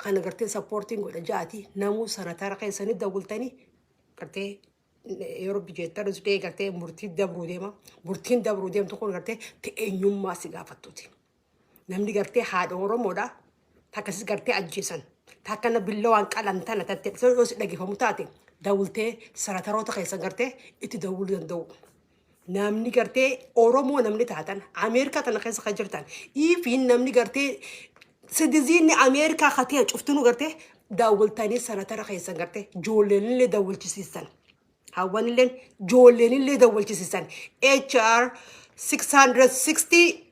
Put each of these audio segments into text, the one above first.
Kana gartee supportiin godha ja'ati namuu senator keessanii dawwaltanii gartee yeroo bijeettan dhee gartee murtii dabruu deema. Murtiin dabruu deemtu kun gartee eenyummaa si gaafattuuti. Namni gartee haadha Oromoodha. Takkasis gartee ajjeesan. Takkana billawaan qalan tana tatte yoo si dhageeffamu taate dawultee senatoroota keessan gartee itti dawwuluu danda'u. Namni gartee Oromoo namni taatan Ameerikaa tana keessa kan jirtan iifiin namni gartee citizenni Ameerikaa katee cuftinuu gartee daawwaltanii senator keessan gartee ijoolleenillee daawwalchisiisan. Hawwanillee ijoolleenillee daawwalchisiisan. HR 660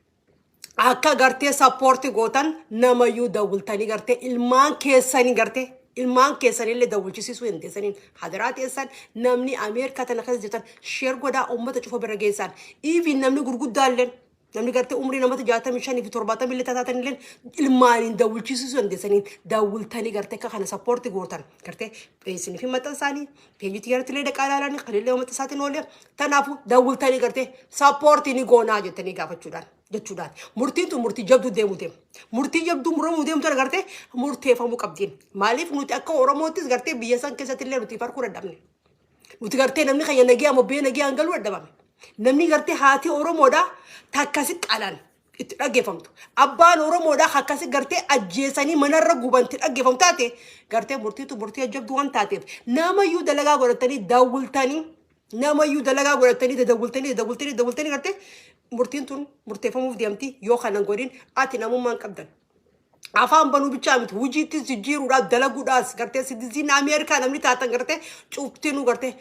akka gartee support gootan namayyuu dawwaltanii gartee ilmaan keessanii gartee ilmaan keessanillee dawwalchisiisuu hin teessaniin hadaraa teessan. Namni Ameerikaa tana keessa jirtan share godhaa, uummata cufa bira geessan. Even namni gurguddaallee, namni gartee umrii namoota 65 fi 70 illee taatanillee ilmaaniin dawwalchisiisuu dandeessaniin dawwaltanii gartee akka kana support gootan gartee isinii fi maxxansaanii peejiitti yaratti illee dhaqaa ilaalanii kan illee maxxansaatiin oolee. Kanaafuu dawwaltanii gartee support ni goonaa jettanii gaafachuudhaan jechuudhaan murtiin tun murtii jabduu deemu deemu, murtii jabduu muramuu deemtu gartee murteeffamuu qabdiin. Maaliif nuti akka Oromoottis gartee biyya san keessatti illee nuti farkuu dadhabne? Nuti gartee namni keenya nagee mobbee nagee hangaluu dadhabame. Namni gartee haati Oromoodha takkasi qalan itti dhaggeeffamtu, abbaan Oromoodha akkasi gartee ajjeesanii manarra guban itti dhaggeeffamu taate gartee murtiitu murtii jabduu waan taateef namayyuu dalagaa godhatanii daawwiltanii, namayyuu dalagaa godhatanii dadawwiltanii dadawwiltanii dadawwiltanii gartee murtiin tun murteeffamuuf deemti. Yoo kanan godhin ati namummaan qabdan. Afaan banuu bichaa miti, hojiittis jijjiiruudhaaf dalaguudhaas gartee citizen Ameerikaa namni taatan gartee cuftinuu gartee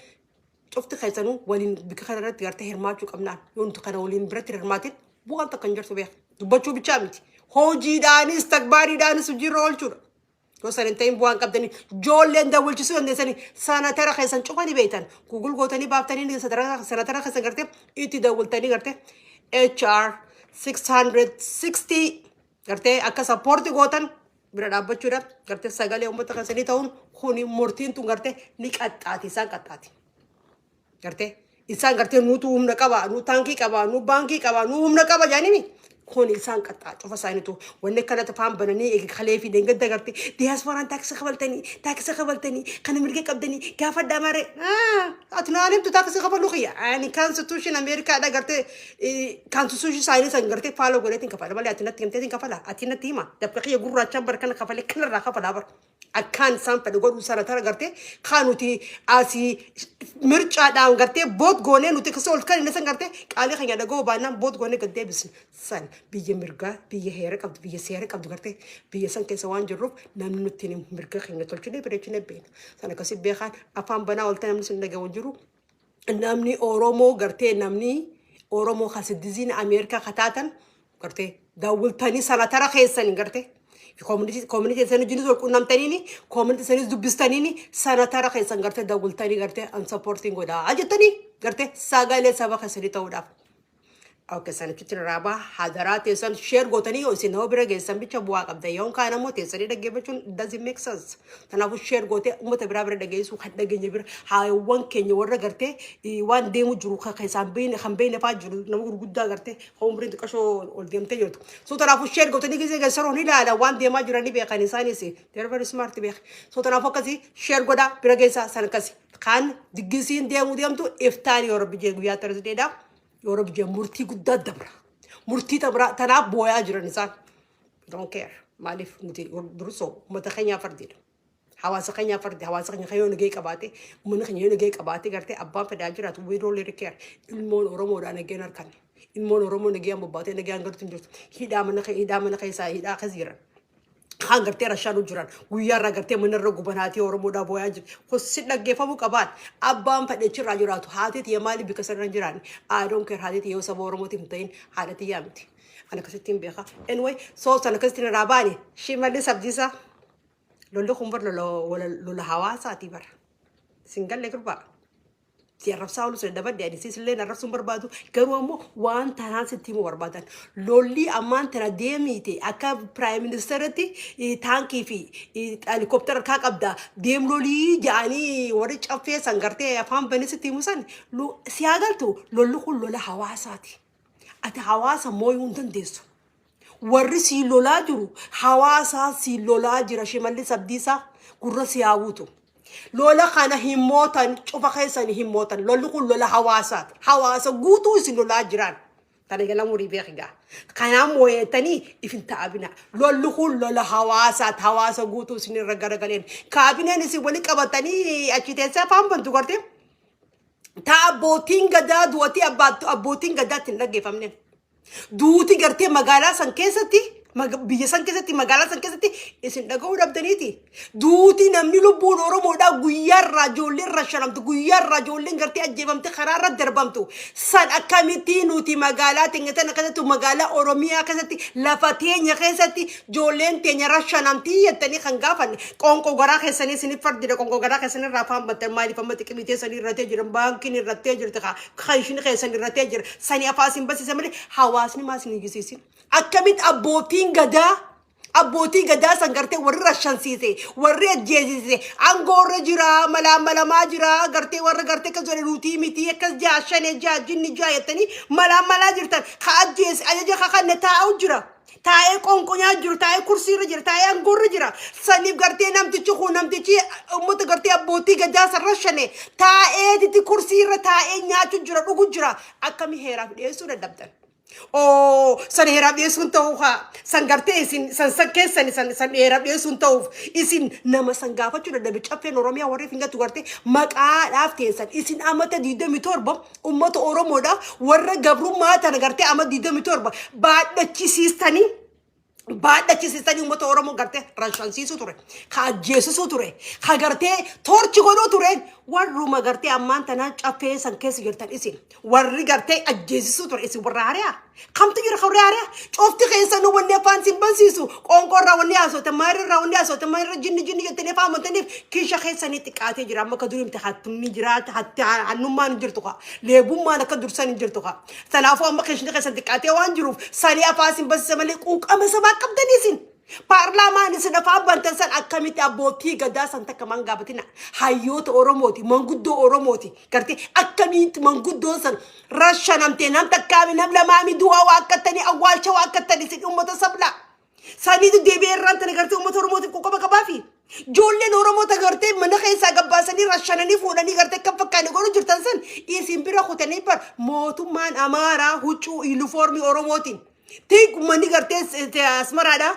cufti keessanuu waliin bika kana irratti gartee hirmaachuu qabnaan. Yoo nuti kana waliin biratti hirmaatin bu'aan takka hin jirtu, beeka. Dubbachuu bichaa miti, hojiidhaanis tagbaariidhaanis hojiirra oolchuudha. Yoo san hin ta'in bu'aan qabdanii. Ijoolleen dawwalchisuu dandeessanii senator keessan cufanii beektan Google gootanii baaftanii senator keessan gartee itti dawwaltanii gartee HR 660 gartee akka support gootan bira dhaabbachuudhaaf gartee sagalee uummata keessanii ta'uun kuni murtiin tun gartee ni qaxxaati, isaan qaxxaati. Gartee isaan gartee nuutu humna qaba, nu taankii qaba, nu baankii qaba, nu humna qaba jaanimi kun isaan qaxxaa cufa isaaniitu. Wanni akkanatti afaan bananii eegi kalee fi deengadda gartee diyaaspooraan taaksii kafaltanii, taaksii kafaltanii kana mirga qabdanii gaafadhaa maree. Ati naan himtu taaksii kafaluu kiyya. Ani constitution Ameerikaadha gartee constitution isaanii san gartee follow godheetiin kafala malee ati natti himteetiin kafala. Ati natti hima dafqa kiyya gurraachaan bar kana kafalee kanarraa kafalaa bar. Akkaan isaan fedhe godhuu sana tara gartee kaan nuti asii mircaadhaan gartee vote goonee nuti akkasii ol kan inni san gartee qaalii keenya dhaga'uu baannaan vote goonee gad deebisne. San biyya mirgaa, biyya heera qabdu, biyya seera qabdu gartee biyya san keessa waan jirruuf namni nutti hin mirga keenya tolchinee bareechinee beekna. San akkasii beekaan afaan banaa oltee namni sun dhaga'u hin jiru. Namni Oromoo gartee namni Oromoo kan citizen Ameerikaa kataatan gartee daawwiltanii senator keessanii gartee community isaanii wajjinis wal quunnamtaniini community isaaniis dubbistaniini senator keessan gartee daawwiltanii gartee an supportiin godhaa jettanii gartee sagalee saba keessanii ta'uudhaaf. Akka sanitti raabaa hadaraa teessan share gootanii yoo isin nama bira geessan bicha bu'aa qabda. Yoo kaan ammoo teessanii dhaggeeffachuun doesn't make sense. Kanaafuu share gootee uummata biraa bira dhageessuu kan dhageenya bira haayowwan keenya warra gartee waan deemu jiru kan keessaan beekne kan beekne fa'aa jiru, nama gurguddaa gartee umriin xiqqashoo ol deemtee jirtu. So kanaafuu share gootanii gisee geessan ni ilaala, waan deemaa jiran ni beekan isaanis. They are very smart beek. So kanaafuu akkasii share godhaa bira geessaa san akkasii. Kaan diggisiin deemuu deemtu iftaan yoo Rabbi jee guyyaa Thursdayidha. Yoo Rabbi jee murtii guddaa dabra. Murtii dabra tanaaf booyaa jiran isaan. Don't care. Maaliif nuti dursoo uummata keenyaa fardiidha. Hawaasa keenyaa fardi, hawaasa keenya yoo nagee qabaate, uummanni keenya yoo nagee qabaate gartee abbaan fedhaa jiraatu we don't really care. Ilmoon Oromoodhaa nageen harkanne. Ilmoon Oromoo nageen bobbaatee nageen gartuu hin jirtu. Hidhaa mana keessaa hidhaa keessa jiran. Kaan gartee rashaanuu jiran guyyaarraa gartee manarra guban haati Oromoodhaa booyaa jirti. Hosi dhaggeeffamuu qabaan abbaan fedhe achirraa jiraatu haati tiyya maaliif bika sanarra hin jiraanne? I don't care, haati tiyya yoo saba Oromootiif hin ta'in haadha tiyyaa miti. Ani akkasittiin beeka. Anyway, so sana akkasittiin irraa baane. Shimallis Abdiisaa. Lolli kun bar lola hawaasaati bara. Singalle gurbaa. Si arrabsaa oolu sana dabadde ani siis illee arrabsuun barbaadu, garuu ammoo waan tanaan sitti himuu barbaadan. Lolli ammaan tana deemiite akka prime ministeratti taankii fi helikooптara harkaa qabda deem lolii jedhanii warri caffee san gartee afaan banii sitti himu san si haa galtu, lolli kun lola hawaasaati. Ati hawaasa mooyuu hin dandeessu. Warri sii lolaa jiru hawaasaa sii lolaa jira. Shimallis Abdiisaa, gurra si haawutu. Lola kana hin mootan, cufa keessan hin mootan. Lolli kun lola hawaasaati. Hawaasa guutuu isin lolaa jiran. Tana jala murii beekigaa. Kanaan moo'eetanii ifin ta'abina. Lolli kun lola hawaasaati. Hawaasa guutuu isin irra garagaleen. Kaabineen isin wali qabatanii achi teessee afaan bantu gartee. Ta abbootiin gadaa du'atii abbootiin gadaatti hin dhaggeeffamne. Duuti gartee magaalaa san keessatti, biyya san keessatti, magaalaa san keessatti isin dhaga'uu dhabdaniiti. Duuti namni lubbuun Oromoodhaa guyyaarraa ijoolleen rashanamtu, guyyaarraa ijoolleen gartee ajjeefamte karaarra darbamtu. San akkamitti nuti magaalaa teenya tana keessatti, magaalaa Oromiyaa keessatti, lafa teenya keessatti ijoolleen teenya rashanamtii jettanii kan gaafanne qoonqoo garaa keessanii isinif fardidha. Qoonqoo garaa keessanii irraa afaan battan. Maaliif amma xiqimii teessanii irratee jiran, baankiin irrattee jirti, kan ishiin keessan irratee jira sanii afaan isin barsiisa malee hawaasni maa isin hiyyisiisin? Akkamitti abbootiin gadaa, abbootii gadaa san gartee warri rashansiise, warri ajjeesise aangoorra jira, malaan malamaa jira, gartee warra gartee akkas jedhe nutii miti, akkas jaa, shane jaa, jinni jaa jettanii malaan malaa jirtan. Ka ajjeese, ajaja ka kanne taa'u jira. Taa'ee qonqonyaa jiru, taa'ee kursiirra jira, taa'ee aangoorra jira. Saniif gartee namtichi kun, namtichi uummata gartee abbootii gadaa san rashane taa'eetiti kursiirra taa'ee nyaachuu jira, dhugu jira. Akkami heeraaf dhiyeessuu dadhabdan? Oo, san heeraaf dhiyeessuun ta'uu haa. San gartee isin san san keessan san san heeraaf dhiyeessuun ta'uuf isin nama san gaafachuu dadhabe. Caffeen Oromiyaa warri fingatu gartee maqaadhaaf teessan. Isin amata 27 uummata Oromoodha warra gabrummaa tana gartee ama 27 baadhachisiistanii baadhachisiistanii uummata Oromoo gartee rashansiisuu ture, ka ajjeesisuu ture, ka gartee torture godhuu ture. Warruma gartee ammaan tanaa caffee san keessa jirtan isin warri gartee ajjeesisuu ture isin warra hariyaa. Kamtu jira warri hariyaa? Cufti keessanuu wanni afaan sin bansiisu qoonqoo irraa wanni haasootan, maayirri irraa wanni haasootan, maayirra jinni jinni jettanii afaan amantaniif kiisha keessanii xiqqaatee jira. Amma akka durii miti, hattumni jiraata, hatti hannummaan hin jirtu kaa. Leebummaan akka dursan hin jirtu kaa. Kanaafuu amma kiishni keessan xiqqaatee waan jiruuf sanii afaan sin bansiisa malee quuqama sabaa qabdanii isin. Paarlaamaan isin afaan bantan san akkamitti abbootii gadaa san takka maan gaafatina? Hayyoota Oromooti, manguddoo Oromooti. Gartee akkamitti manguddoon san rashanamtee nam takkaami nam lamaami du'aa waaqattanii awwaalcha waaqattanii isin uummata sablaa. Saniitu deebi'ee irraan tana gartee uummata Oromootiif quuqama qabaafi. Ijoolleen Oromoota gartee mana keessaa gabbaasanii rashananii fuudhanii gartee akka fakkaanne godhu jirtan san isin bira kutanii bar mootummaan Amaaraa huccuu yuunifoormii Oromootiin. Tiik uummanni gartee Asmaraadhaa.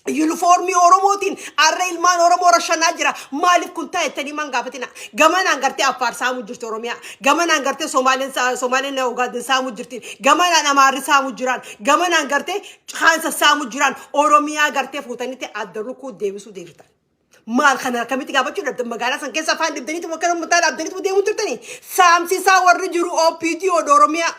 Yuunifoormii Oromootiin har'a ilmaan Oromoo rashanaa jira. Maaliif kun ta'e jettanii man gaafatina? Gamanaan gartee Affaar saamuu jirti Oromiyaa. Gamanaan gartee Somaaleen Ogaaden saamuu jirti. Gamanaan Amaarri saamuu jiran. Gamanaan gartee Haansa saamuu jiran. Oromiyaa gartee fuutanitti adda rukuu deebisuu deebiftan. Maal kana akkamitti gaafachuu dhabdan? Magaalaa san keessa afaan dhibdaniitu bakka mataa dhaabdaniitu deemuu turtanii. Saamsisaa warri jiru OPD Oromiyaa.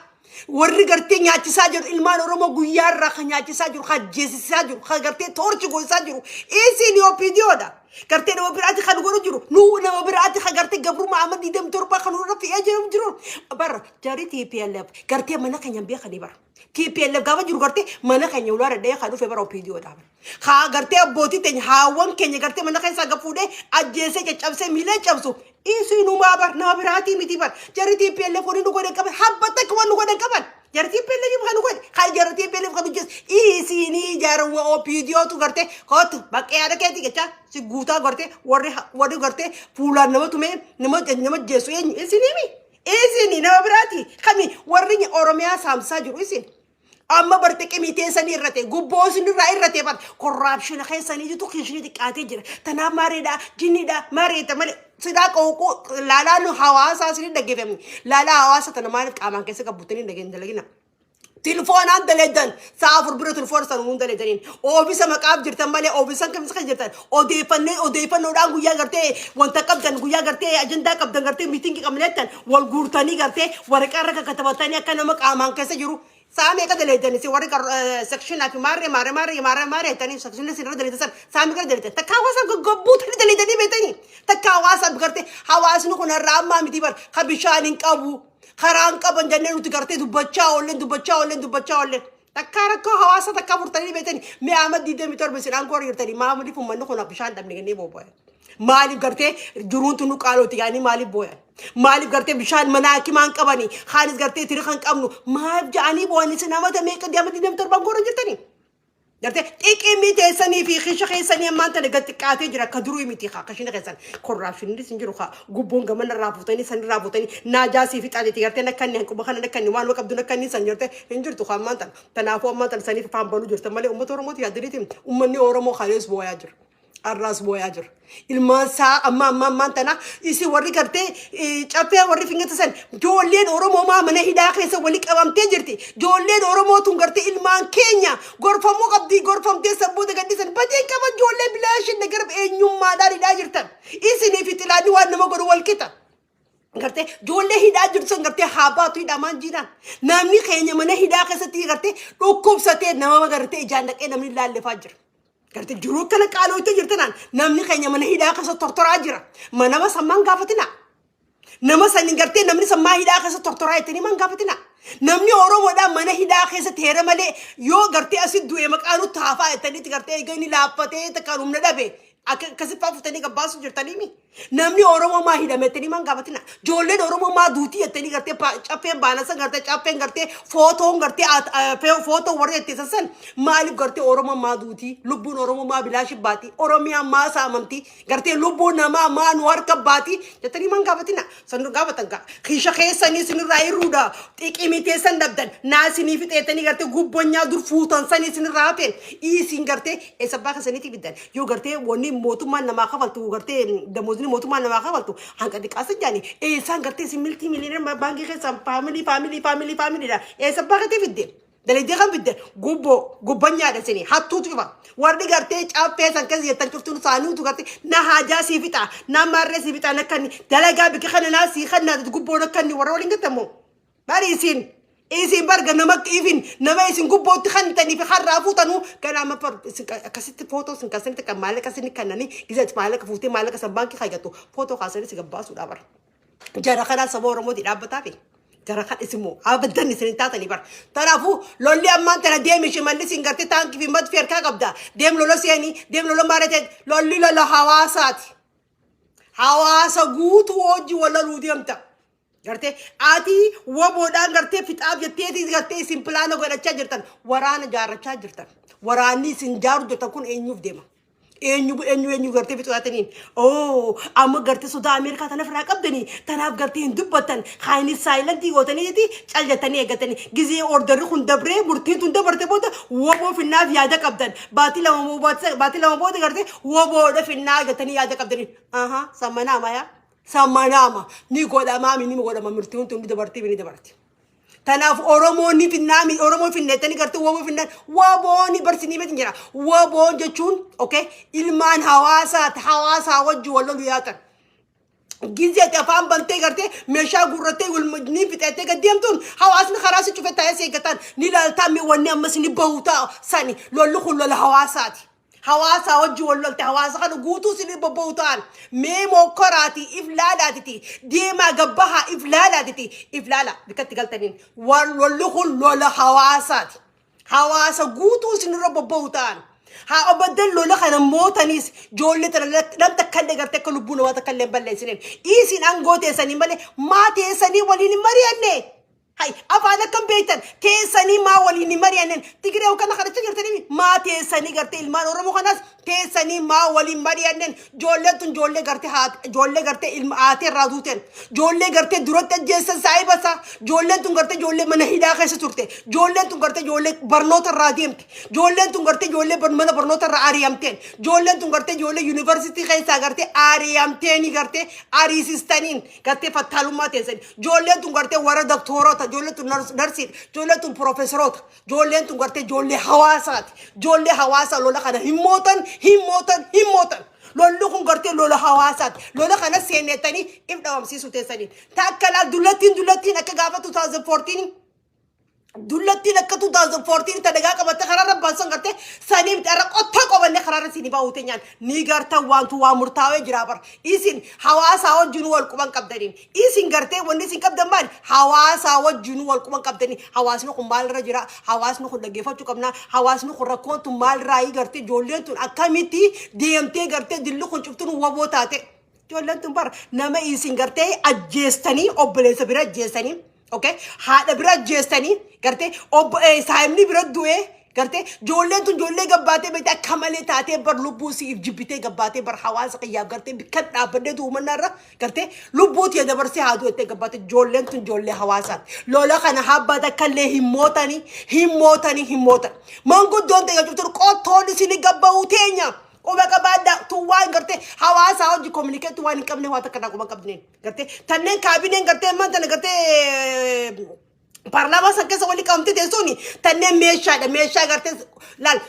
Warri gartee nyaachisaa jiru ilmaan Oromoo guyyaa irraa kan nyaachisaa jiru, kan jeesisaa jiru, kan gartee torture gochaa jiru. Isin OPDOdha. Gartee nama biraatti kan godhu jiru. Nuu nama biraatti kan gartee gabrummaa amma 27 kan nurra fe'ee jiru jiru. Bara jarri TPLF gartee mana keenya hin beekanii bara. TPLF gaafa jiru gartee mana keenya ulaa dhadhee kan dhufe bara OPDOdha. Haa gartee abbootii teenya, haawwan keenya gartee mana keessaa gad fuudhee ajjeesee caccabsee miilee cabsu. Isinumaa bar, nama biraatii miti bar. Jarri TPLF wani nu godhan qaban, habba takka waan nu godhan qaban. Jarri TPLF kan nu godhe, kan jarri TPLF kan hojjetu. Isinii jaruma OPDOtu gartee kootu baqqee yaada keetii jechaa si guutaa gartee warri gartee fuulaan nama tumee nama jeessu eenyu? Isinii isinii, nama biraati. Kami warri Oromiyaa saamsaa jiru isin. Amma bar xiqimii teessanii irrate, gubboo isinirraa irrate bar, corruption keessanii jitu kiishinii xiqqaatee jira. Tanaaf maariidha, jinniidha, maariidha malee sidaa qooquu laalaa nu hawaasaa isinii dhaggeeffamni. Laalaa hawaasa tana maaliif qaamaan keessa qabbutanii dhageen dalagina? Tilfoonaan daleeddan sa'a 4 bira tilfoona sana hundi daleeddaniin oofisa maqaaf jirtan malee oofisan kamisa kan jirtan odeeffannoodhaan guyyaa gartee wanta qabdan, guyyaa gartee ajandaa qabdan, gartee meeting qabneettan wal guurtanii gartee waraqaa irra kakkatabatanii akka nama qaamaan keessa jiru sa'a meeqa daleeddan? Isin warri sekshinaa fi maarree maarree maarree maarree maarree jettanii sekshinii isin irra daleeddan san sa'a meeqa daleeddan? Takka hawaasa gaggabuutanii daleeddanii beektanii? Takka hawaasa gartee hawaasni kun har'a ammaa miti bar ka bishaan hin qabu, karaan qaban jennee nuti gartee dubbachaa oolleen, dubbachaa oolleen, dubbachaa oolleen. Takkaa rakkoo hawaasa takkaa furtanii beektanii? Mi'a amma 27 isin aangoo jirtanii maaliif uummanni kun bishaan dhabne jennee boobba'an? Maaliif gartee jiruun tunu qaalooti yaanii maaliif booyan? Maaliif gartee bishaan mana hakimaan qabanii haanis gartee tiri kan qabnu maaliif ja'anii boo'an? Isin amata meeqa amma 27 aangoo jirtanii? Gartee xiqimii teessanii fi kisha keessanii ammaan tana gad xiqqaatee jira, akka durii miti haa kashina keessan. Corruptioninis hin jiru haa gubboon gamana irraa fuutanii san irraa fuutanii naajaasii fi xaaleeti gartee nakka inni hanquma kana nakka inni waan qabdu nakka inni san jirte hin jirtu haa ammaan tana. Kanaafuu ammaan tana saniif afaan banuu jirta malee uummata Oromooti yaaddaniiti. Uummanni Oromoo kalees booyaa jira. Arraas booyaa jira. Ilmaan isaa amma amma ammaan tana isin warri gartee caffee warri fingata san, ijoolleen Oromoo maa mana hidhaa keessa wali qabamtee jirti. Ijoolleen Oromoo tun gartee ilmaan keenya gorfamuu qabdi, gorfamtee sabboota gadhiisan badeen qaban, ijoollee bilaashin gara eenyummaadhaan hidhaa jirtan. Isinii fi xilaanni waan nama godhu wal qixa. Gartee ijoollee hidhaa jirtu san gartee haa baatu hidhamaan jiran. Namni keenya mana hidhaa keessatti gartee dhukkubsatee nama gartee ijaan dhaqee namni laallefaa jira. Gartee jiruu akkana qaaloottee jirtanaan namni keenya mana hidhaa keessa tortoraa jira. Manama sammaan gaafatina. Nama sani gartee namni sammaa hidhaa keessa tortoraa jettanii maan gaafatina. Namni Oromoodhaan mana hidhaa keessa heera malee yoo gartee asit du'e maqaa nutti haafaa jettaniitti gartee eega inni laaffatee takkaan humna dhabe akka akkasitti fuutanii gabbaasu jirtaniimi. Namni Oromoo maa hidhame jettanii maan gaafatina. Ijoolleen Oromoo maa duutii jettanii gartee caffeen baanasan gartee caffeen gartee footoon gartee footoo warri jetteessan san maaliif gartee Oromoo maa duutii, lubbuun Oromoo maa bilaashi baati, Oromiyaan maa saamamti, gartee lubbuun namaa maa nu harka baati jettanii maan gaafatina. San nu gaafatan gaa. Kiisha keessanii isinirraa hirruudha. Xiqimii teessan dhabdan. Naa isinii fixeetanii gartee gubbonyaa dur fuutan sanii isinirraa hafeen. Isin gartee eessa abbaa keessaniitii fiddan. Yoo gartee wanni mootummaan namaa kafaltu, gartee damoosni mootummaan namaa kafaltu hanqa xiqqaasa jaani. Eessaan gartee isin miltii miliyoona baankii keessaan family family family familydha. Eessa abbaa keetii fidde? Dalagdee kan fidde gubboo gubbanyaadha isinii hattuutu cufa. Warri gartee caffee san keessa jettan cuftuun isaaniitu gartee na haajaa sii fixa, na marree sii fixa, nakkanni dalagaa bikka kana naa sii kannaa gubboon akkanni warra waliin gattamoo. Bari isin barga nama ifin nama isin gubbootti kantanii fi har'aa fuutanuu ganaa amma akkasitti footoo isin kaasanitti kan maallaqa isin kannanii gizee maallaqa fuutee maallaqa san baankii kayyattu footoo kaasanii si gabbaasuudha bara. Jara kanaa saba Oromooti dhaabbataa fi jara kan isin moo abadan isin hin taatanii bara. Kanaafuu lolli ammaan tana deemi, Shimallis hin gartee taankii fi madfi harkaa qabda. Deem lola seenii, deem lola maaratee, lolli lola hawaasaati. Hawaasa guutuu hojii wal loluu deemta. Gartee ati woboodhaan gartee fixaaf jetteetii gartee isin pilaana godhachaa jirtan, waraana jaarrachaa jirtan. Waraanni isin jaaru jirtan kun eenyuuf deema? Eenyu eenyu eenyu gartee fixaataniin? Oo, amma gartee sodaa Ameerikaa tanaaf irraa qabdanii tanaaf gartee hin dubbattan, kaayini silentii gootaniiti cal jettanii eeggatanii gizee orderri kun dabree murtiin tun dabarte booda woboo finnaaf yaada qabdan. Baatii 2 booda gartee woboodha finnaa jettanii yaada qabdanii. Aha, sammanaama yaa sammanaama, ni godhamaa, ni godhama, murtiin tun ni dabartii, ni dabarti. Kanaaf Oromoonni finnaami Oromoo finnettanii gartee woboo finnaan wobooni barsinii beetin jira. Woboon jechuun, okay, ilmaan hawaasaati, hawaasaa wajjin wal lolu yaatan. Gizee ati afaan bantee gartee meeshaa guurrattee ni fixettee gad deemtuun hawaasni karaa si cufe taa'ee si eeggatan ni ilaaltaa mi wanni ammas ni bahu ta'a sani. Lolli kun lola hawaasaati. Hawaasa wajji wal lolte, hawaasa kana guutuu isin bobba'u ta'an mee mokkoraati if laalaatiti deemaa gabbahaa if laalaatiti if laala bikkatti galtaniin lolli kun lola hawaasaati. Hawaasa guutuu isinirra bobba'u ta'an. Haa obaddan lola kana mootaniis ijoollee tana nam takka illee gartee akka lubbuu namaa takka illee hin balleessineen. Isin aangoo teessanii malee maa teessanii waliin hin mari'anne? Hai, afaan akkam beektan, teessanii maa waliin hin mari'annen? Tigiree kana kadhachaa jirtanii maa teessanii gartee ilmaan Oromoo kanas teessanii maa waliin mari'annen? Ijoolleen tun ijoollee gartee haati, ijoollee gartee ilma haatee irraa duuteen, ijoollee gartee duratti ajjeessan saahiba isaa, ijoolleen tun gartee ijoollee mana hidhaa keessa turte, ijoolleen tun gartee ijoollee barnoota irraa deemte, ijoolleen tun gartee ijoollee mana barnoota irraa ari'amteen, ijoolleen tun gartee ijoollee yuunivarsiitii keessaa gartee ari'amteeni gartee ariisistaniin gartee fattaalummaa teessanii. Ijoolleen tun gartee warra doktoorota, ijoolleen tun narsiidha, ijoolleen tun piroofesaroota, ijoolleen tun gartee ijoollee hawaasaati. Ijoollee hawaasaa lola kana hin mootan, hin mootan, hin mootan. Lolli kun gartee lola hawaasaati. Lola kana seenettanii if dhabamsiisuu teessanii. Takka laa dullattiin akka gaafa 2014, dullattiin akka 2014 ta dhagaa qabatte karaarra baasan gartee sanii miti, irra qottoo qabanne karaarra isinii baa'uu teenyaan ni gartan. Waantu waa murtaawee jira bar. Isin hawaasaa wajjin wal quban qabdaniin isin gartee wanni isin qabdan maali? Hawaasaa wajjin wal quban qabdanii, hawaasni kun maalirra jira, hawaasni kun dhaggeeffachuu qabna, hawaasni kun rakkoon tun maalirraa gartee ijoolleen tun akkamitti deemtee gartee dilli kun cuftuun waboo taate. Ijoolleen tun bara nama isin gartee ajjeestanii, obboleessa bira ajjeestanii, okay, haadha bira ajjeestanii, gartee obbo saayimni bira du'ee. Gartee ijoolleen tun ijoollee gabbaatee beekte akka malee taatee bar lubbuu siif jibbitee gabbaatee bar hawaasa kiyyaaf gartee bikkan dhaabbadhee uumannaa irra gartee lubbuu tiyya dabarsee haa du'ettee gabbaate. Ijoolleen tun ijoollee hawaasaati. Lola kana habba takka illee hin mootanii, hin mootanii, hin mootan. Manguddoon ta'e jirtu qottoon isin gabba'uu teenya. Quba qabaadhaa. Tun waan gartee hawaasaa hojii communicate waan hin qabne, waa takka irraa quba qabneen. Gartee tanneen kaabineen gartee man tana gartee paarlaamaa san keessa walii qabamtee teessuun tanneen meeshaadha. Meeshaa gartee laal,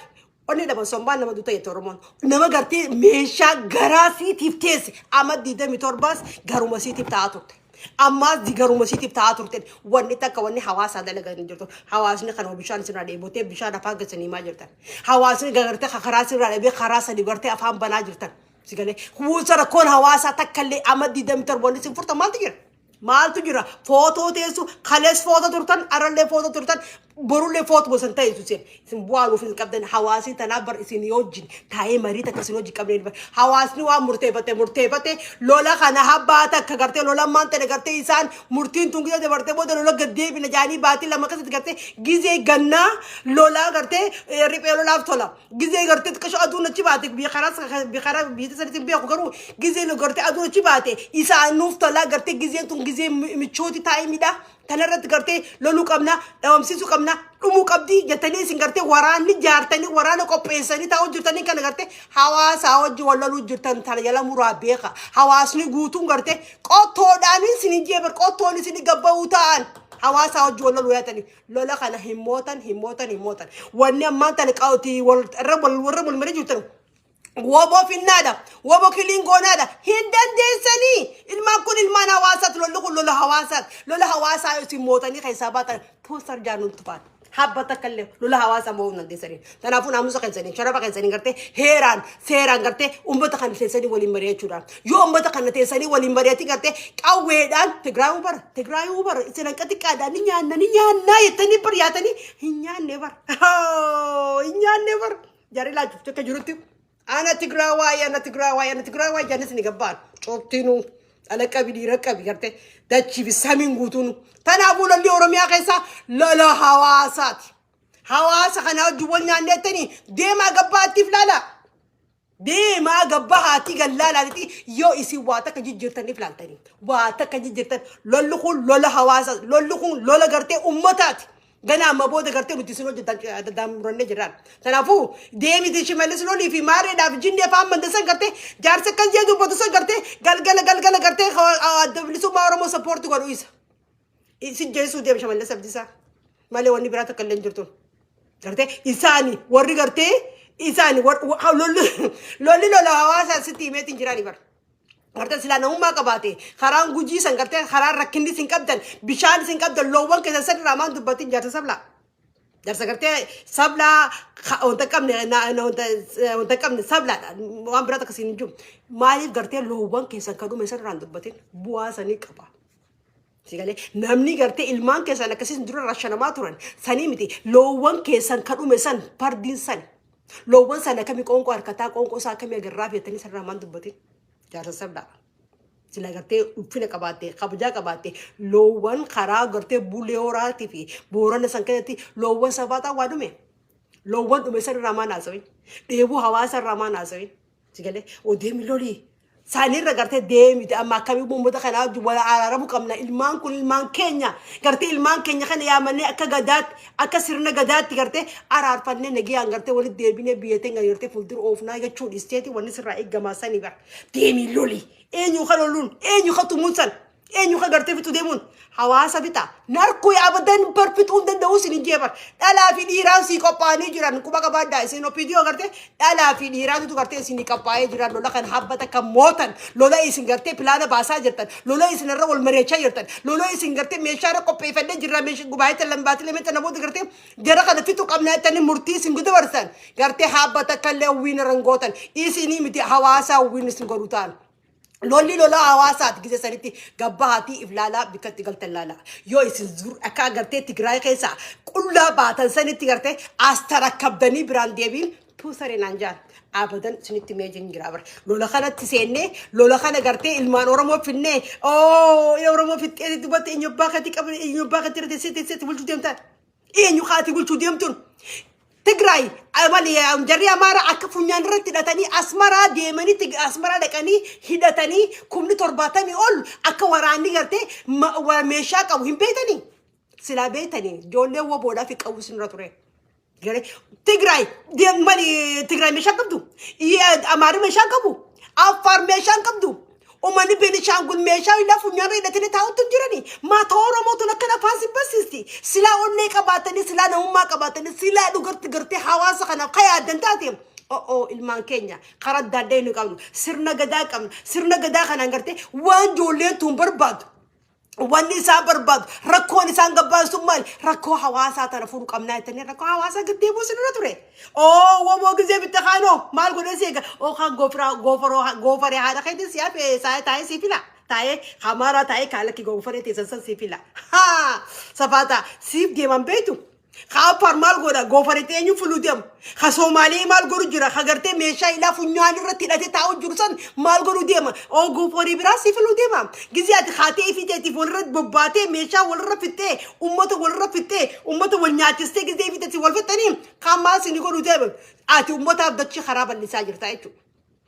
onni dhaban sombaan nama duuta jette Oromoon. Nama gartee meeshaa garaa siitiif teesse amma 27s garuma siitiif ta'aa turte. Ammaas garuma siitiif ta'aa turte. Wanni takka wanni hawaasaa dalagan hin jirtu. Hawaasni kana bishaan sirraa dheebotee bishaan afaan keessanii himaa jirtan. Hawaasni gartee karaa sirraa dheebee karaa sadi gartee afaan banaa jirtan. Sigalee kuusa rakkoon hawaasaa takka illee amma 27 wanni isin furtan maaltu jira? Maaltu jira? Footoo teessu, kalees footoo turtan, arallee footoo turtan, borullee footoo gosan ta'e isin. Isin bu'aa nuuf hin qabdan. Hawaasni tanaaf bar isin wajjin taa'ee marii takka isin wajjin qabneen bar. Hawaasni waan murteeffate murteeffate. Lola kana habbaa takka gartee lola maan ta'e gartee isaan murtiin tun gizee dabartee booda lola gad deebina jaanii baatii 2 keessatti gartee gizee gannaa lolaa gartee riphee lolaaf tola. Gizee gartee xiqqasho aduun achi baate, biyya karaa biyya karaa biyya sanitti hin beeku, garuu gizee gartee aduun achi baate isaan nuuf tola. Gartee gizeen tun gizee michooti taa'ee midhaa tanarratti gartee loluu qabna, dhabamsiisuu qabna, dhumuu qabdi jettanii isin gartee waraanni jaartanii waraana qopheessanii taa'uu jirtanii. Kana gartee hawaasaa wajji wal loluu jirtan tana jala muraa beeka. Hawaasni guutuun gartee qottoodhaan isin jeebar, qottoon isin gabba'uu ta'an hawaasaa wajji wal loluu yaatanii lola kana hin mootan, hin mootan, hin mootan. Wanni ammaan tana qaawti wal irra wal warra wal marii jirtan woboo finnaadha, woboo kiliingoonaadha, hin dandeessanii. Ilmaan kun ilmaan hawaasaati. Lolli kun lola hawaasaati. Lola hawaasaa isin mootanii keessaa baatan tuusar jaanuun tufaan habba takka illee lola hawaasaa mo'uu hin dandeessanii. Kanaafuu naamusa keessanii, sharafa keessanii gartee heeraan seeraan gartee uummata kana teessanii waliin mari'achuudhaan, yoo uummata kana teessanii waliin mari'atii gartee qawweedhaan Tigraayuu bara, Tigraayuu bara isin hanqa xiqqaadhaan ni nyaanna, ni nyaannaa jettanii bar yaatanii hin nyaanne bara, hin nyaanne bara. Jarri laachuuf akka jirutti ana Tigraawaa, ana Tigraawaa, ana Tigraawaa jaanis ni gabbaan cuftinuu dhala qabi, dhiira qabi, gartee dachii fi samiin guutuun. Kanaafuu lolli Oromiyaa keessaa lola hawaasaati. Hawaasa kana wajjin wal nyaannettanii deemaa gabbaattiif laala. Deemaa gabbaa haatii gallaalaati yoo isin waa takka jijjiirtaniif laaltanii. Waa takka jijjiirtan. Lolli kun lola hawaasaa, lolli kun lola gartee ummataati. Gana amma booda gartee nuti isin hojjetan daamurannee jirraan. Kanaafuu deemiti Shimallis lolii fi maareedhaaf jinni afaan mandasan gartee jaarsa akkas jee dubbatu san gartee galgala galgala gartee Adda Bilisummaa Oromoo support godhu isa. Si jeesuu deema Shimallis Abdiisaa. Malee wanni biraa takka illee hin jirtu. Gartee isaani warri gartee isaani lolli lola hawaasaa sitti himeetiin jiraani bara. Gartee silaa namummaa qabaate karaan Gujii san gartee karaan rakkinni isin qabdan, bishaan isin qabdan, loowwan keessan san irraa maan dubbatin jaarsa sablaa. Jaarsa gartee sablaa wanta qabne, wanta qabne sablaadha, waan biraa takka siin hin jiru. Maaliif gartee loowwan keessan kan dhume san irraan dubbatin? Bu'aa sanii qaba. Sigalee namni gartee ilmaan keessan akkasiin dura rashanamaa turan sanii miti, loowwan keessan kan dhume san, fardiin san, loowwan sana akkamii qoonqoo harkataa, qoonqoo isaa akkamii agarraa feetanii sarara maan dubbatin jaarsa sabdhaa. Sila gartee ulfina qabaatte, kabajaa qabaatte, loowwan karaa gartee Bulee Horaatii fi Boorana san keessatti loowwan sabaataa waa dhume. Loowwan dhume san irraa maan haasawin? Dheebuu hawaasa irraa maan haasawin? Sigalee odeemi lolii. Isaanirra gartee deemite amma akkamii uummata kanaa wajjin wal araaramuu qabna. Ilmaan kun ilmaan keenya, gartee ilmaan keenya kana yaamannee akka gadaatti, akka sirna gadaatti gartee araarfannee nagayaan gartee walitti deebinee biyya teenya gartee fuuldura oofnaa jechuu dhiisteeti wanni sirraa eeggamaa sanii bara. Deemii loli. Eenyu kan loluun? Eenyu kan tumuun san? Eenyu kan gartee fixuu deemuun? Hawaasa fixa. Narkuu abadan bar fixuu hin danda'u isin hin jeebar. Dhalaa fi dhiiraan sii qophaa'anii jiran, quba qabaadhaa. Isin OPDO gartee dhalaa fi dhiiraatu gartee isin qophaa'ee jiran. Lola kan habbata kan mootan, lola isin gartee pilaana baasaa jirtan, lola isin irra wal mari'achaa jirtan, lola isin gartee meeshaa irra qopheeffannee jirra, meeshaa gubaayita lambaati lametta namoota gartee jara kana fixuu qabna jettanii murtii isin dabarsan gartee habbata kallee wiin irra gootan isinii miti, hawaasaa wiin isin godhu ta'an. Lolli lola hawaasaati. Gise sanitti gabbahaatii if laalaa, bikkatti galtan laalaa. Yoo isin zur akka agartee Tigraay keessaa qullaa baatan sanitti gartee as tarakkabdanii biraan deebiin tuusaree naan jaan. Abadan isinitti mee jin jira bara. Lola kanatti seennee lola kana gartee ilmaan Oromoo finnee oo Oromoo fixxee dubbatti eenyu abbaa keetti qabne, eenyu abbaa keetti irra teessee teessee bulchuu deemtan. Eenyu kaati bulchuu deemtun? Tigraay mali jarri Amaaraa akka funyaan irratti hidhatanii Asmaraa deemanii Asmaraa dhaqanii hidhatanii 70,000 ol akka waraanni gartee meeshaa qabu hin beektanii. Silaa beektanii ijoollee woboodhaaf fi qabu isinirra ture. Garee Tigraay mali Tigraay meeshaa qabdu. Amaarri meeshaa qabu. Affaar meeshaa hin qabdu. Uummanni Beenishaangul meeshaa ilaa funyaan hidhatanii taa'utti hin jirani. Maata Oromoo tun akkana afaan si barsiisti. Silaa onnee qabaatanii, silaa namummaa qabaatanii, silaa dhugarti gartee hawaasa kanaaf ka yaaddan taate. O'oo, ilmaan keenya karaa adda addaa nu qabnu, sirna gadaa qabna. Sirna gadaa kanaan gartee waan ijoolleen tun barbaadu, wanni isaan barbaadu, rakkoon isaan gabbaasu maali, rakkoo hawaasaa tana furuu qabnaa jettanii rakkoo hawaasaa gad deebuu isinirra ture. Oo, woboo gizee bitta kaanoo maal godhee si eega? Oo, kan goofiraa goofaroo goofaree haadha keetiin si hafe taa'ee si fila, taa'ee hamaaraa taa'ee kaalakki goofaree teessan san si fila. Haa, safaata siif deeman beektu. Ka Affaar maal godha? Goofaree eenyu fuluu deema? Ka Soomaalee maal godhu jira? Ka gartee meeshaa ilaa funyaan irratti hidhatee taa'u jiru san maal godhu deema? Oo, goofaree biraa si filuu deema. Gizee ati kaatee ifii teetiif walirra bobbaatee, meeshaa walirra fixxee, uummata walirra fixxee, uummata wal nyaachistee, gizee ifii teetiif wal fixxanii kan maal sini godhu deema? Ati uummataaf dachii karaa bal'isaa jirta jechuudha.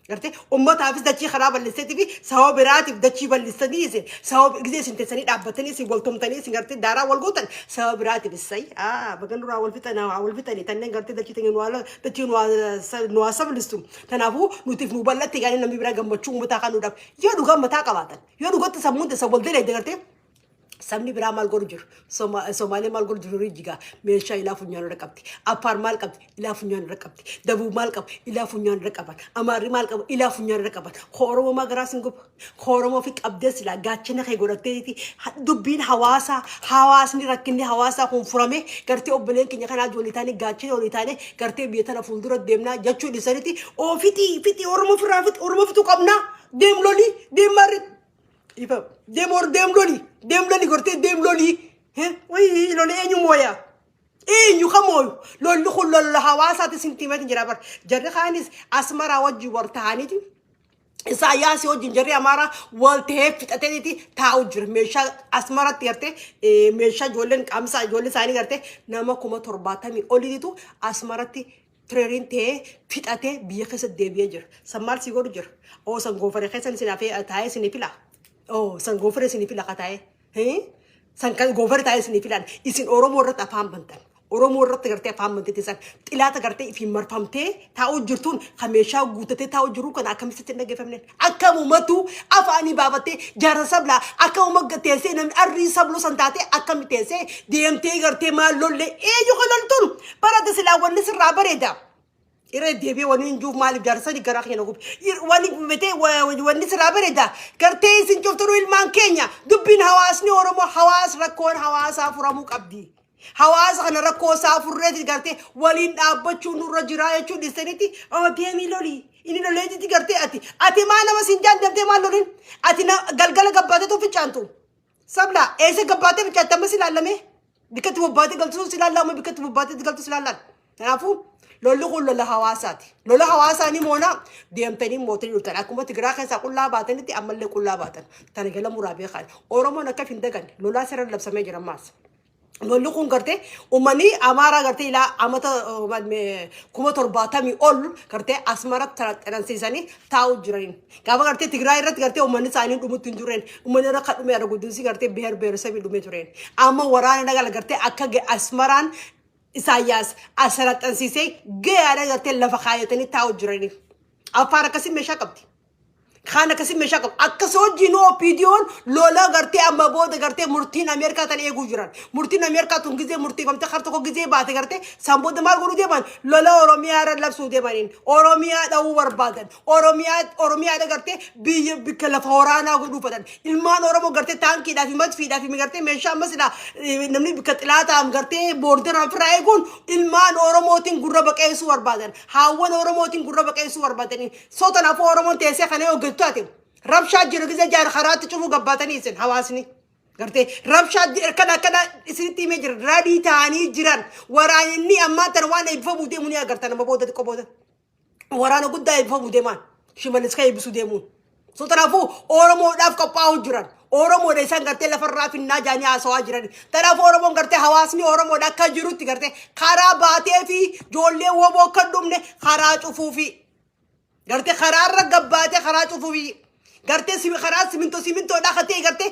Gartee uummataafis dachii karaa bal'isteetii fi sababa biraatiif dachii bal'istanii isin sababa gizee isin teessanii dhaabbatanii isin waltomtanii isin gartee daaraa wal gootan sababa biraatiif issay baga nurraa wal fixan, wal fixanii tanneen gartee dachii teenya dachii nu haa sablistu, kanaafuu nutiif nu bal'atte yaani namni biraa gammachuu uummataa kanuudhaaf yoo dhugaa mataa qabaatan, yoo dhugatti sammuun teessan wal daleedde, gartee sabni biraa maal godhu jiru? Somaalee maal godhu jiru? Rijigaa meeshaa ilaa funyaan irra qabdi. Affaar maal qabdi? Ilaa funyaan irra qabdi. Dabuu maal qabu? Ilaa funyaan irra qaban. Amaarri maal qabu? Ilaa funyaan irra qaban. Ko Oromoo maa garaa sin guba? Ko Oromoo fi qabdee silaa gaachana kee godhatteeti dubbiin hawaasaa, hawaasni rakkinni hawaasaa kun furame, gartee obboleen keenya kanaa ijoollee taane, gaachana olii taane, gartee biyya tana fuuldura deemnaa jechuu dhiisanitti, oo, fixii fixii, Oromoo firraa fixii, Oromoo fixuu qabnaa, deem lolii, deem maarri ifa, deem or deem loli, deem loli, gortee deem loli. Wayii, loli eenyu mooya? Eenyu ka mooyu? Lolli kun lolla hawaasaati sinti himatin jira bar. Jarri kaanis Asmaraa wajjin war ta'aniiti Isaayyaasii wajjin jarri Amaaraa wal ta'ee fixateeti taa'u jira. Meeshaa Asmaratti gartee meeshaa ijoolleen qaamsaa ijoollee isaanii gartee nama 70,000 oliitu Asmaratti training ta'ee fixatee biyya keessa deebi'ee jira. San maal sii godhu jira? Oo, san goofaree keessan isin hafee taa'ee isinii fila. Oo, san goofaree isinii fila ka taa'ee. San kan goofaree taa'ee isinii filan. Isin Oromoo irratti afaan bantan. Oromoo irratti gartee afaan bantee san xilaata gartee ifiin marfamtee taa'uu jirtuun kan meeshaa guuttatee taa'uu jiru kan akkamitti hin dhaggeeffamne. Akkamumatu afaanii baafattee jaarsa sablaa akkamuma teessee namni arrii sabloo san taatee akkami teessee deemtee gartee maal lollee, eenyu kan loltuun barate? Silaa wanni sirraa bareeda. Irra deebi'ee wanni hin jiruuf maaliif jaarsani garaa keenya gubi. Wanni betee wanni sirraa bareeda. Gartee isin cuftunuu ilmaan keenya, dubbiin hawaasni Oromoo hawaas rakkoon hawaasaa furamuu qabdi. Hawaasa kana rakkoo isaa furreeti gartee waliin dhaabbachuu nurra jiraa jechuu dhiistanitti, oo, deemii lolii. Inni loleetitti gartee ati maa nama siin jaan deemtee maal lolin? Ati galgala gabbaateetu fincaantu. Sabla eessa gabbaatee fincaante amma si ilaalame? Bikkatti bobbaatee galtu si ilaallama, bikkatti bobbaatee galtu si ilaallan. Kanaafuu lolli kun lola hawaasaati. Lola hawaasaa ni moona deemtanii mootii dhuftan. Akkuma Tigiraa keessaa qullaa baatanitti ammallee qullaa baatan. Tana jala muraa beekan. Oromoon akka hin daganne lolaa seera labsamee jira ammaas. Lolli kun gartee uummanni Amaaraa gartee ilaa amata 70,000 ol gartee Asmaratti xanansiisanii taa'u jiraniin. Gaafa gartee Tigraay irratti gartee uummanni isaanii dhumutti hin tureen. Uummanni irra kan dhume irra guddinsi gartee biher biheresabii dhume tureen. Amma waraana dhagala gartee akka Asmaraan Isaayyaas asaraxansiisee gayaadha gartee lafa kaayatanii taa'u jiranii. Affaar akkasii meeshaa qabdi. Kaan akkasii meeshaa qabu. Akkas wajjin OPDO'n lola gartee amma booda gartee murtiin Ameerikaa tan eeguu jiran. Murtiin Ameerikaa tun gizee murteeffamte har tokko gizee baate gartee san booda maal godhuu deeman? Lola Oromiyaa irra labsuu deemaniin. Oromiyaa dha'uu barbaadan. Oromiyaadha gartee biyya bikka lafa waraanaa godhuu fedhan. Ilmaan Oromoo gartee taankiidhaa fi madfiidhaa fi gartee meeshaa ammas namni bikka xilaataan gartee boorderaan ofirraa eeguun ilmaan Oromootiin gurra baqeessuu barbaadan. Haawwan Oromootiin gurra baqeessuu barbaadanii. So kanaafuu Oromoon teessee kana yoo hojjettu taate, rabshaa jiru gizee jaar karaatti cufuu gabbaatanii isin hawaasni. Gartee rabshaa akkana akkana isinitti himee jira. Radii ta'anii jiran. Waraanni ammaa tana waan eebbifamuu deemu ni agartan amma booda, xiqqoo booda. Waraana guddaa eebbifamuu deemaan. Shimallis kan eebbisuu deemuun. So kanaafuu Oromoodhaaf qophaa'uu jiran. Oromoodha isaan gartee lafarraa finnaa jaanii haasawaa jiran. Kanaaf Oromoon gartee hawaasni Oromoodha akka jirutti gartee karaa baatee fi ijoollee woboo akka hin dhumne karaa cufuufi. Gartee karaarra gabbaatee karaa cufuufi. Gartee karaa simintoo simintoodhaa kan ta'e gartee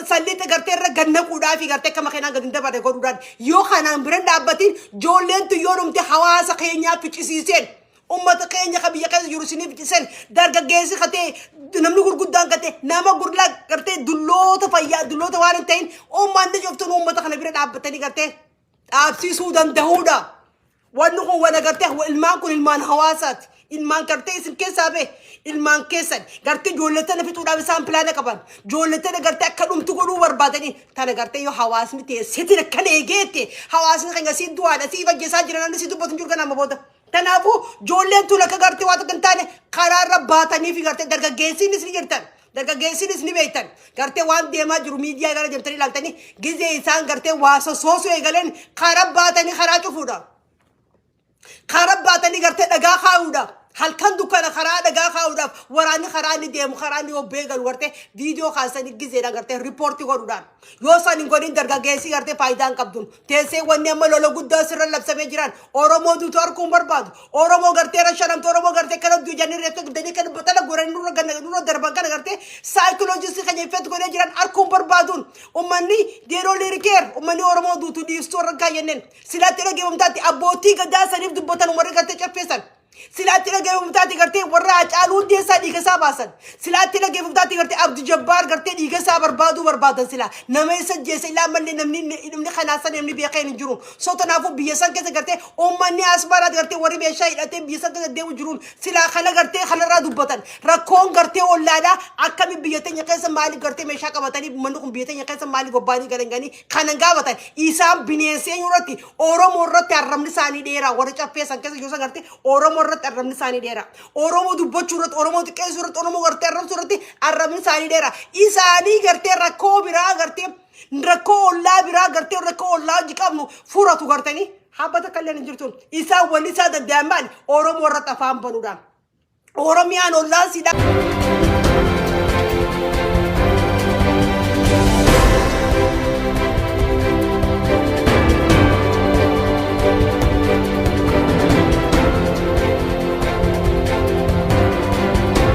salliixa gartee irra gad naquudhaa fi gartee akka makiinaan gad hin dabarre godhuudhaan yoo kanaan bira hin dhaabbatin ijoolleen tun yoo dhumte hawaasa keenyaa ficcisiiseen ummata keenya kan biyya keessa jiru isinii ficciseen dargaggeessi kan ta'e namni gurguddaan kan ta'e nama gurlaa gartee dulloota fayyaa dulloota waan hin ta'in uummanni cuftuun uummata kana bira dhaabbatanii gartee dhaabsiisuu danda'uudha. Wanni kun wana gartee ilmaan kun ilmaan hawaasaati. Ilmaan gartee isin keessaa bee ilmaan keessan gartee ijoollee tana fixuudhaaf isaan pilaana qaban. Ijoollee tana gartee akka dhumtu godhuu barbaadanii tana gartee yoo hawaasni ta'e sitin akkana eegeette hawaasni keenya si du'aadha si ajjeesaa jira namni si dubbatu hin jiru kana amma booda. Kanaafuu ijoolleen tun akka gartee waa tokko hin taane karaarra baatanii fi gartee dargaggeessiinis ni jirtan. Dargaggeessiinis ni beektan. Gartee waan deemaa jiru miidiyaa gara deemtanii ilaaltanii gizee isaan gartee waa sossoosuu eegaleen karaa baatanii karaa cufuudha. Karaa baatanii gartee dhagaa kaa'uudha. Halkan dukkana karaa dhagaa kaa'uudhaaf waraanni karaa inni deemu karaa inni obbee galu gartee viidiyoo kaasanii gizeedhaan gartee riippoortii godhuudhaan. Yoo san hin godhin dargaggeessi gartee faayidaa hin qabdu. Teessee wanni amma lola guddaa sirra labsamee jiran Oromoo duutu arguu hin barbaadu. Oromoo gartee rashanamtu Oromoo gartee kana du'u jennee reeffa gudanii kan batala godhanii nurra ganna nurra darban kana gartee saayikoloojistii keenya effeetti godhee jiran arguu hin barbaaduun. Uummanni yeroo lirikeer uummanni Oromoo duutu dhiistuu warra kaayyanneen silaatti dhageeffamtaatti abbootii gadaa saniif dubbatan warri gartee caffeessan. Silaatti dhageeffamtaatti gartee warra Hacaaluu Hundeessaa dhiiga isaa baasan. Silaatti dhageeffamtaatti gartee Abdi Jabbaar gartee dhiiga isaa barbaaduu barbaadan silaa. Nama isa jeessa ilaa mallee namni namni kanaa san namni beekee hin jiru. So tanaafuu biyya san keessa gartee uummanni asmaraati gartee warri meeshaa hidhatee biyya san keessa deemu jiruun silaa kana gartee kanarraa dubbatan. Rakkoon gartee ollaadhaa akkami biyya teenya keessa maaliif gartee meeshaa qabatanii uummanni kun biyya teenya keessa maaliif bobbaanii galanganii kanan gaafatan. Isaan bineensa eenyu irratti Oromoo irratti arrabni isaanii dheeraa warra caffee san keessa jiru san gartee Oromoo irratti arrabni isaanii dheeraa. Oromoo dubbachuu irratti Oromoo xiqqeessuu irratti Oromoo gartee arrabsuu irratti arrabni isaanii dheeraa. Isaanii gartee rakkoo biraa gartee rakkoo ollaa biraa gartee rakkoo ollaa hojii qabnu furatu gartanii habba takka illee hin jirtu. Isaan wanni isaa danda'an maali? Oromoo irratti afaan banuudhaan. Oromiyaan ollaan sidhaa.